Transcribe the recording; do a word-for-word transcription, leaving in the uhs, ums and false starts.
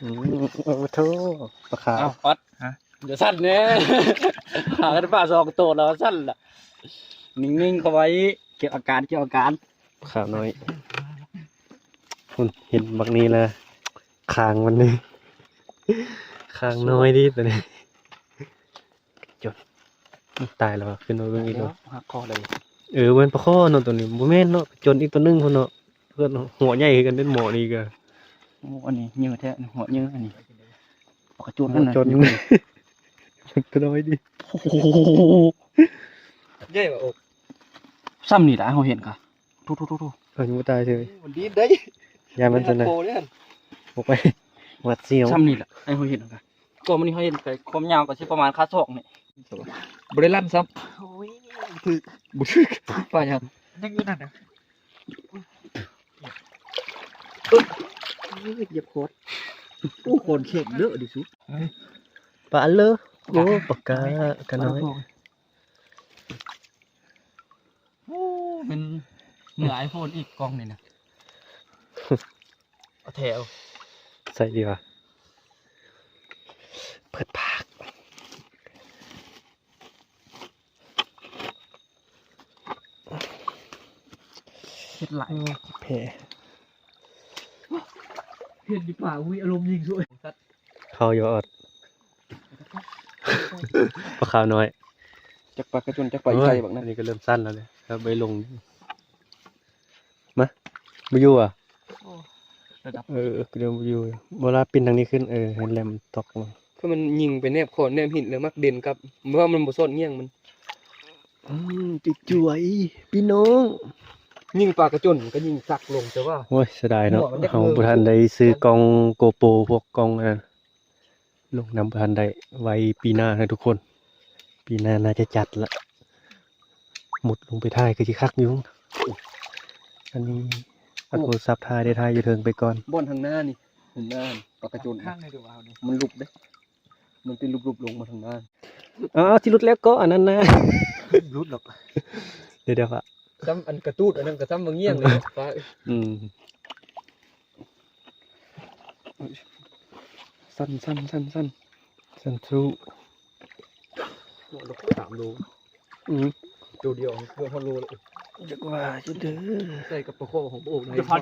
อืม โอ้โธ่ ปลาขาว อ้าว ออด ฮะ อย่าสั่นแน่ หากันปลาสองตัวแล้วสั่นล่ะ นิ่งๆเข้าไว้ เก็บอาการ เก็บอาการ ปลาขาวน้อย คุณเห็นบักนี้แล้ว คางมันนี่ คางน้อยดิตัวนี้ จน ตายแล้ววะ ขึ้นมาเบิ่งอีกเนาะ หักคอเลย เออ มันปลาข้อเนาะตัวนี้ บ่แม่นเนาะ จนอีกตัวหนึ่งคนเนาะ เพื่อนหัวใหญ่คือกัน เป็นหมอนี่ก็ โอ้ อันนี้เยอะแท้ หัวเยอะอันนี้ ปลากระจนนั่นน่ะ จน ตัวน้อยดิ โอ้โห ใหญ่กว่าอก ซ้ำนี่ล่ะเฮาเห็นกะ โธ่ๆๆๆ เออ ยังบ่ตายเฉย มันดีดได้ อย่ามันจะนะ โปเด้อ ออกไป หวาดเสียว ซ้ำนี่ล่ะ ไอ้เฮาเห็นกะ ก็มื้อนี้เฮาเห็นไปความยาวก็สิประมาณขาศอกนี่ บ่ได้ลั่นซ้ำ โอ้ย บ่ถืก บ่ถืก ปลาหยัง ยังอยู่นั่นน่ะ เอ้ย เหยียบโคตร โอ้ โคตรเข็งเด้อดิสุ ปลาอันเลอ โอ้ ปลากา กาน้อย โอ้ มันเหนือ iPhone อีกกล้องนี่นะ เอาแถว ใส่ดีกว่า เปิดปาก เฮ็ดหลาย โอ้ แผล เฮ็ดดีกว่า อุ้ย อารมณ์ยิงสวย เข้าอยู่ออด ปลาขาวน้อย จักปลากระจน จักปลาอีไก่บักนะ อันนี้ก็เริ่มสั้นแล้วเนี่ย แล้วใบลง มา บ่อยู่อ่ะ โอ้ ระดับ เออ ก็เดี๋ยวบ่อยู่ เวลาปีนทางนี้ขึ้น เออ เห็นแล้วมันตกมา คือมันยิงไปแนบโคนแนบหินแล้วมักเด่นกลับ เมื่อมันบ่สอดเงี้ยงมัน อืม จุ๋ยๆ พี่น้อง ยิงปลากระจนก็ยิงสักลง แต่ว่า โอ้ย เสียดายเนาะ หัวมันจะ เฮาบ่ทันได้ซื้อกล้อง GoPro พวกกล้องอันนั้น ลงนำบ่ทันได้ ไว้ปีหน้านะทุกคน ปีหน้าน่าจะจัดละ มุดลงไปถ่ายคือสิคักอยู่ อันนี้เอาโทรศัพท์ถ่ายได้ ถ่ายอยู่เทิงไปก่อน บ่อนทางหน้านี่ เห็นหน้าปลากระจน ข้างในดูเอาดิ มันหลุบเด้ มันเป็นหลุบๆลงมาทางหน้า อ้าว สิหลุดแล้วก็อันนั้นนะ หลุดหรอก เดี๋ยวๆ อะ ซ้ำอันกระตูดอันนั้นก็ซ้ำมาเงี้ยงเลย ฟ้า อืม สั้นๆๆๆ สั้นสู้ หมดแล้วก็สามโล อืม ตัวเดียวเกือบห้าโลเลย จักว่าอยู่เด้อ ใส่กับปลาข้อของพระองค์ใน